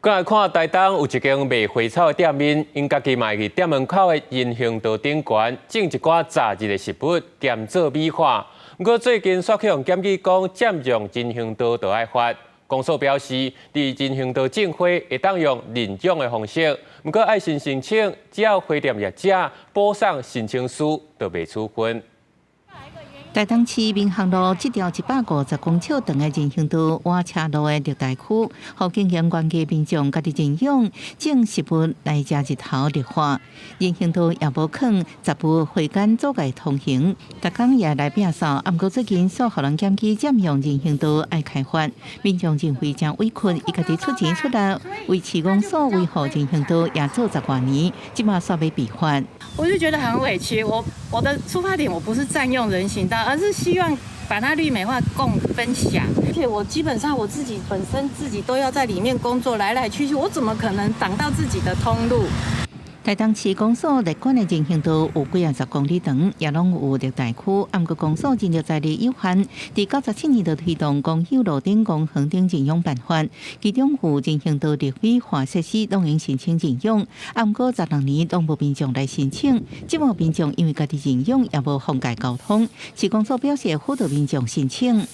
過來看台東有一間賣花草的店面，𪜶家己嘛會佇店門口的人行道頂懸種一寡雜日的植物，兼做美化。毋過最近煞去予檢舉講佔用人行道就愛罰。公所表示，佇人行道種花會當用認養的方式，毋過愛先申請，只要花店業者補送申請書，就袂處分。台東市民航路這條150公尺長的人行道倚斜路的綠帶區，予經營園藝民眾家己認養種植物來遮日頭綠化。人行道也無囥雜物花桿阻礙通行，逐工也來摒掃。毋過最近煞予人檢舉佔用人行道愛開罰，民眾認為誠委屈，伊家己出錢出力維持公所維護人行道，也做十外年，這馬煞欲被罰。我就覺得很委屈，我的出發點我不是佔用人行道，而是希望把它綠美化共分享。而且我基本上我自己本身自己都要在裡面工作，來來去去，我怎麼可能擋到自己的通路？台東市公所列管的人行道有幾仔十公里長，也攏有綠帶區。毋過公所人力財力有限，佇97年就推動公有路頂、公園頂認養辦法，其中有人行道綠美化設施攏用申請認養。毋過16年攏無民眾來申請，這馬民眾因為家己認養也無妨礙交通，市公所表示輔導民眾申請，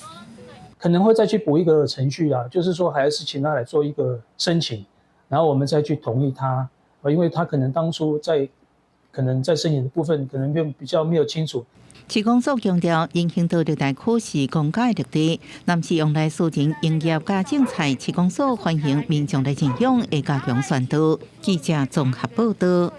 可能會再去補一個程序啊，就是說還是請他來做一個申請，然後我們再去同意他。因為他可能當初在可能在申請的部分可能比較沒有清楚。市公所強調，人行道綠帶區是公家的綠地，若是用來私人營業佮種菜，市公所歡迎民眾來認養，會加強宣導。記者綜合報道。